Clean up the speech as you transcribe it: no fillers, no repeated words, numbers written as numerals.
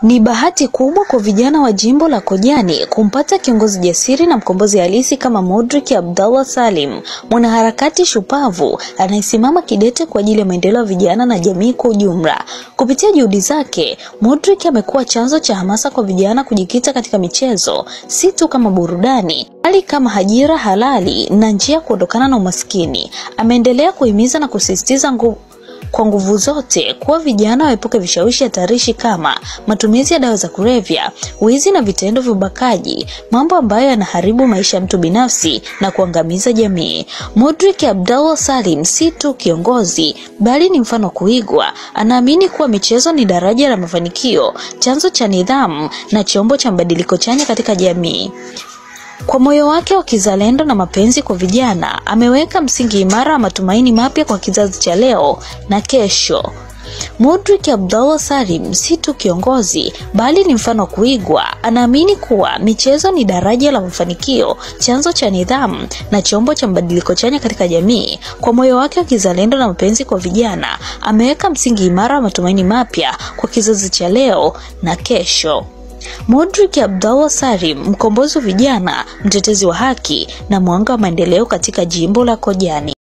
Ni bahati kubwa kwa vijana wa jimbo la Kojani kumpata kiongozi jasiri na mkombozi halisi kama Mudrik Abdallah Salim, mwanaharakati shupavu anayesimama kidete kwa ajili ya maendeleo ya vijana na jamii kwa ujumla. Kupitia juhudi zake, Mudrik amekuwa chanzo cha hamasa kwa vijana kujikita katika michezo, si tu kama burudani, bali kama ajira halali na njia kuondokana na umaskini. Ameendelea kuhimiza na kusisitiza kwa nguvu zote kuwa vijana waepuke vishawishi hatarishi kama matumizi ya dawa za kulevya, wizi na vitendo vya ubakaji, mambo ambayo yanaharibu maisha ya mtu binafsi na kuangamiza jamii. Mudrik Abdallah Salim si tu kiongozi bali ni mfano kuigwa. Anaamini kuwa michezo ni daraja la mafanikio, chanzo cha nidhamu na chombo cha mabadiliko chanya katika jamii. Kwa moyo wake wa kizalendo na mapenzi kwa vijana, ameweka msingi imara wa matumaini mapya kwa kizazi cha leo na kesho. Mudrik Abdallah Salim si tu kiongozi bali ni mfano wa kuigwa. Anaamini kuwa michezo ni daraja la mafanikio, chanzo cha nidhamu na chombo cha mabadiliko chanya katika jamii. Kwa moyo wake wa kizalendo na mapenzi kwa vijana, ameweka msingi imara wa matumaini mapya kwa kizazi cha leo na kesho. Mudrik Abdallah Salim, mkombozi wa vijana, mtetezi wa haki na mwanga wa maendeleo katika jimbo la Kojani.